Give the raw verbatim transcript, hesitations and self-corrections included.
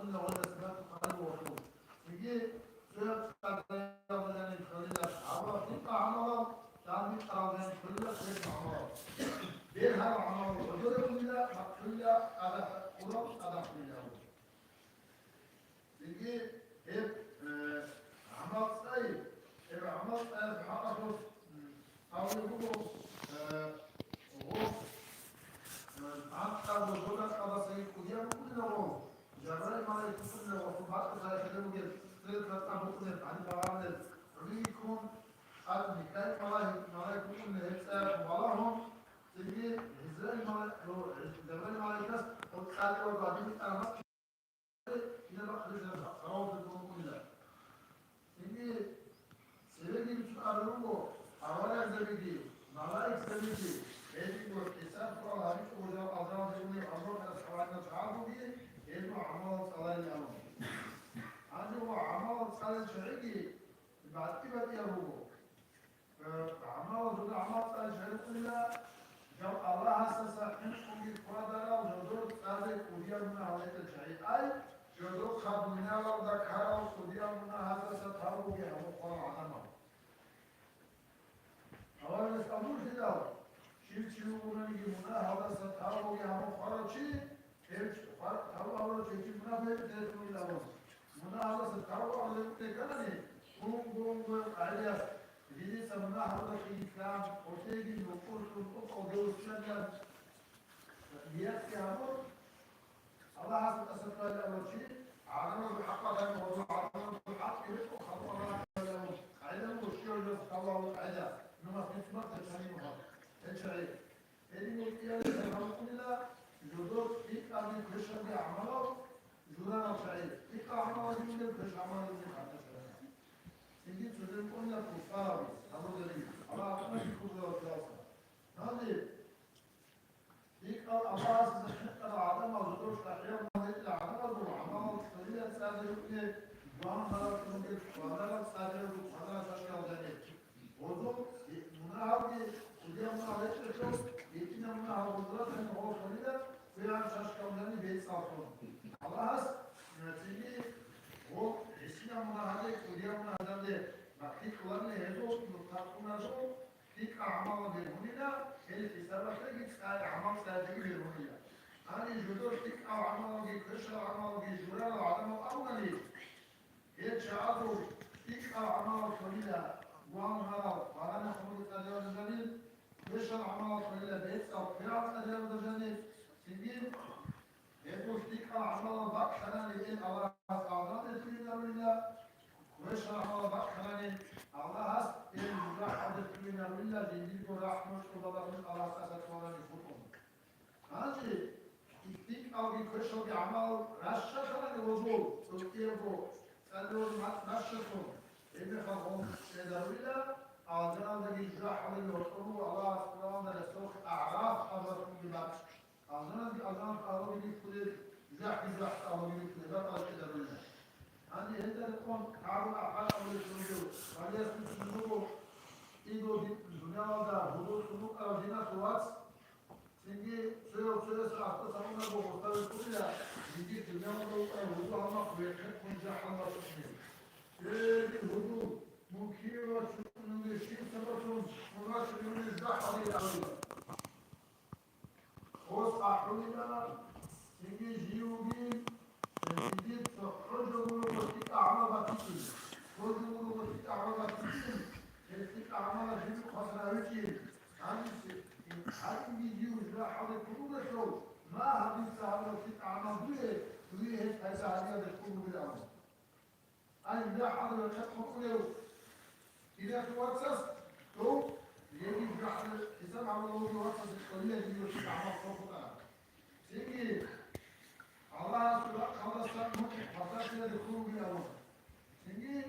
Инна гъайра сибату къалибу ва тул. Цинги цояб къадаралда жаниб кколила гьабураб лъикӀаб гӀамалал, данде кьаралда жаниб кколила цояб гӀамалал. Бергьараб гӀамалал гӀодоре унила, макьула, тӀадахъ-, ккураб тӀадахъ унила. Цинги гьеб, э, гӀамал цӀай, гьеб гӀамал цӀаялъул хӀакъалъулъ, м, абулеб буго, э, гъоб, э, анкьабго зодакъалдасаги кӀудияб букӀунаго, Жабраил малаик вукӀунаго, гъосул бакӀалда хӀалеб бугеб стрелка тӀад букӀунеб, гьаниб багъарулеб, гӀурийикум, тӀад Микаил малаик, малаик вукӀунеб гьеб цӀаялъул балагьун, цинги Гьизраил малаик, о, Жабраил малаикас гъоб кьалъуварго гьадин тӀамас Кинаб бахъ рижараб гьаб гьавалда дун унила. Цинги цевеги бицун абулеб буго, аварагзабиги, малаикзабиги, гьезиго хӀисаб-суал гьабичӀого жал алжаналде унел Абу Бакр асхӀабасул чагӀазулги гьезул гӀамалал цӀаларин абун. Гьанже ва гӀамалал цӀалел чагӀиги батӀи-батӀияб буго. Э, гӀамал, дуда гӀамал цӀаларин чагӀи букӀунила, жал Аллагьасдаса хӀинкъунги хьвадарал жодор цӀазе кӀудияб мунагьал гьечӀел чагӀи. Ай, жодор хъаб дуниялалда ккарал кӀудияб мунагьаздаса тавбуги гьабун хъварал гӀадамал. Аварагас абуллъидал, щив чи вугониги мунагьалдаса тавбуги гьабун хъварав чи, гьев чи хъвар-, тавбу гьабурав чи, гьев чи мунагь гьечӀо тӀерхьунилан. Мунагьалдаса тавбу гьабулев теканани, унго-унгояв къагӀидаялъ, жидеца мунагьалдалъ ислам, гъотӀеги нукъурлъун тӀокӀалде вуссанилан, ниятги гьабун, Аллагьасда тӀасалъугьайилан чи, гӀадамазул хӀакъалъан ва гӀадамазул хӀакъги рекъон халкъалда гьабулеб къагӀида буго, щивав жоялъул тавбу гьабулеб къагӀида, нумах бицунмахъе чанин мухъаб. Гьечагьи. Гьединго кӀиялица гьабукъунила жодор лъикӀабги квешабги гӀамалал журарал чагӀи, лъикӀаб гӀамалалги унел, квеш гӀамалалги унел гьарда чагӀи. Цинги цо-, цо-, цо-, кӀунила куффараби, гьабурзаби, Аллагь гьабураб куфралъулъа. Гьанже лъикӀал Аллагьасда хӀинкъарал гӀадамал жодор чӀахӀиял гьечӀел гӀадамазул гӀамалал цӀалияб цӀаде рукӀине гвангъаралъунги квадараб цӀадиябго квадараб шашкал жаниб. Гьезул мунагьалги кӀудияб мунагь гьечӀелъул, гьитӀинаб мунагьал гьезул жаниб гьоркьолила квегӀаб шашкал жаниб бецӀаллъун. Аллагьас, э, цинги гьеб гьитӀинаб мунагьалде, кӀудияб мунагьалде бакӀлъи кьоларила гьезул муттакъуназул ЛъикӀал гӀамалал бергьунила, гьел хӀисабалъеги цӀай-, гӀамал цӀаялъеги бергьунила. Гьаниб жодор лъикӀал гӀамалалги квешал гӀамалалги журарал гӀадамал абунани, гьел чагӀазул лъикӀал гӀамалал кколила гвангъарал, вагьана-хъумги цӀадиялда жаниб, квешал гӀамалал кколила бецӀал, квегӀал цӀадиялда жаниб, цинги гьезул лъикӀал гӀамалал бакӀалъанани гьел Аллагьас алжаналде лъугьинарулила, квешал гӀамалал бакӀалъанани Аллагьас гьел мунагьалде лъугьинарулила, жиндирго рахӀму-чӀобалъун Аллагьас тӀасалъугьарабги хутӀун. Гьанже лъикӀалги квешалги гӀамалал ращалъанани гьезул, цӀикӀкӀиябго цӀалиялда ращалъун, гьебмехалъ гьел чӀезарулила, алжаналдаги жужахӀалдаги гьоркьор буго Аллагьас Къуръаналда рехсолъ АгӀраф абураб бакӀ. Алжаназги алжаналъул агьлуги рихьулел, жужахӀги жужахӀалъул агьлуги рихьулел бакӀалда чӀезарулила. Гьанже гьелда рекъон КагӀбул-АхӀбар абулев чи вугев, гьалияс бицунеб буго, кӀиго ди-, дуниялалда гьудуллъун вукӀарав диналъул вац, цинги цояв цоясда ахтаса унаго гъосда витӀулила, жиндир дуниялалда вукӀарав гьудул гьалмагъ вехъерхъун жужахӀалде вачӀунев. Цояги гьудул, мун кибе вачунев, щиб сабаблъун мун вачунев жужахӀалде абула. Гъос ахӀулила, цинги жив вугин, жиндир цохӀо жо гуро гъосги тӀагӀамал батичӀин, цо жо гуро гъосги тӀагӀамал батичӀин, гьесги тӀагӀамалда жиндир хвасар гьавичӀин, гьаниб, гьанибги жив жужахӀалде ккун вугелъул, ма гьаб дица гьабураб лъикӀаб гӀамал дуе, дуе гьеб пайда гьабиялде ккун бугилан. Ай, я гьадур рахъа хъукъулев, дидахъе вацас, дов, гьедин гьадур хӀисаб гьабула вугев вацасе кӀолила дидухъе гӀамал хъухъа. Цинги Аллагьасул рахъалдасан мун хвасарлъиялде ккун вугилан. Цинги